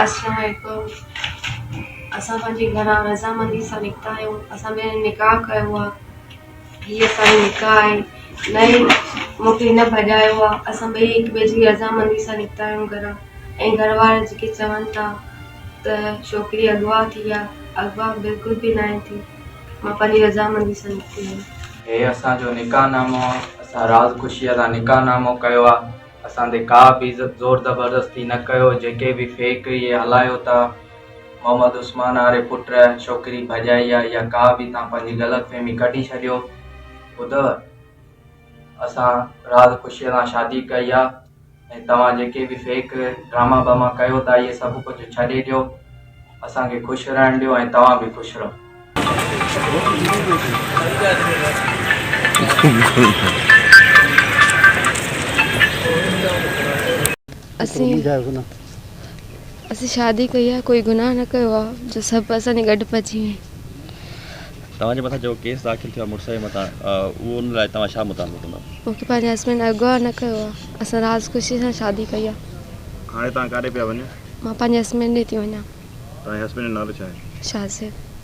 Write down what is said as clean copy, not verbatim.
السلام عليڪم اسان پنهنجي گهران رضامندي سان نڪتا آهيون اسان ٻنهي نڪاح ڪيو آهي هي اسان جو نڪاح آهي نه ئي مون کي هن ڀڄايو آهي اسان ٻئي هڪ ٻئي جي رضامندي سان نڪتا آهيون گهران ۽ گهر وارا جيڪي چون ٿا ته ڇوڪري اغوا ٿي آهي اغوا بلڪل به ناهي ٿي مان پنهنجي رضامندي سان نڪتي آهيان. هي اسان جو نڪاح نامو آ اسان راز خوشيء سان نڪاح نامو ڪيو آ اسان تي ڪا به زور زبردستي نه ڪيو جيڪي به فيڪ اهي هلايو ٿا محمد عثمان واري پٽ ڇوڪري ڀڄائي آ يا ڪا به تان پنهنجي غلط فهمي ڪڍي ڇڏيو ٻڌو اسان راز خوشيء سان شادي ڪئي آ ۽ توهان جيڪي به فيڪ ڊراما باما ڪيو ٿا اهي سڀ ڪجهه ڇڏي ڏيو اسان کي خوش رهڻ ڏيو ۽ توهان به خوش رهو. اسين اسين شادي ڪئي آهي ڪوئي گناهه نه ڪيو آهي جو سڀ اسان جي گڏ پئجي ويا آهن. توهان جي مٿان جيڪو ڪيس داخل ٿيو آهي مڙس جي مٿان اهو ان لاء توهان ڇا مطالبو ڪندؤ؟ مون کي پنهنجي هسبينڊ اغوا نه ڪيو آهي اسان راز خوشي سان شادي ڪئي آهي. هاڻي توهان ڪاڏي پيا وڃو؟ مان پنهنجي هسبينڊ ڏي ٿي وڃان. توهان جي هسبينڊ جو نالو ڇا آهي؟ شاهزيب.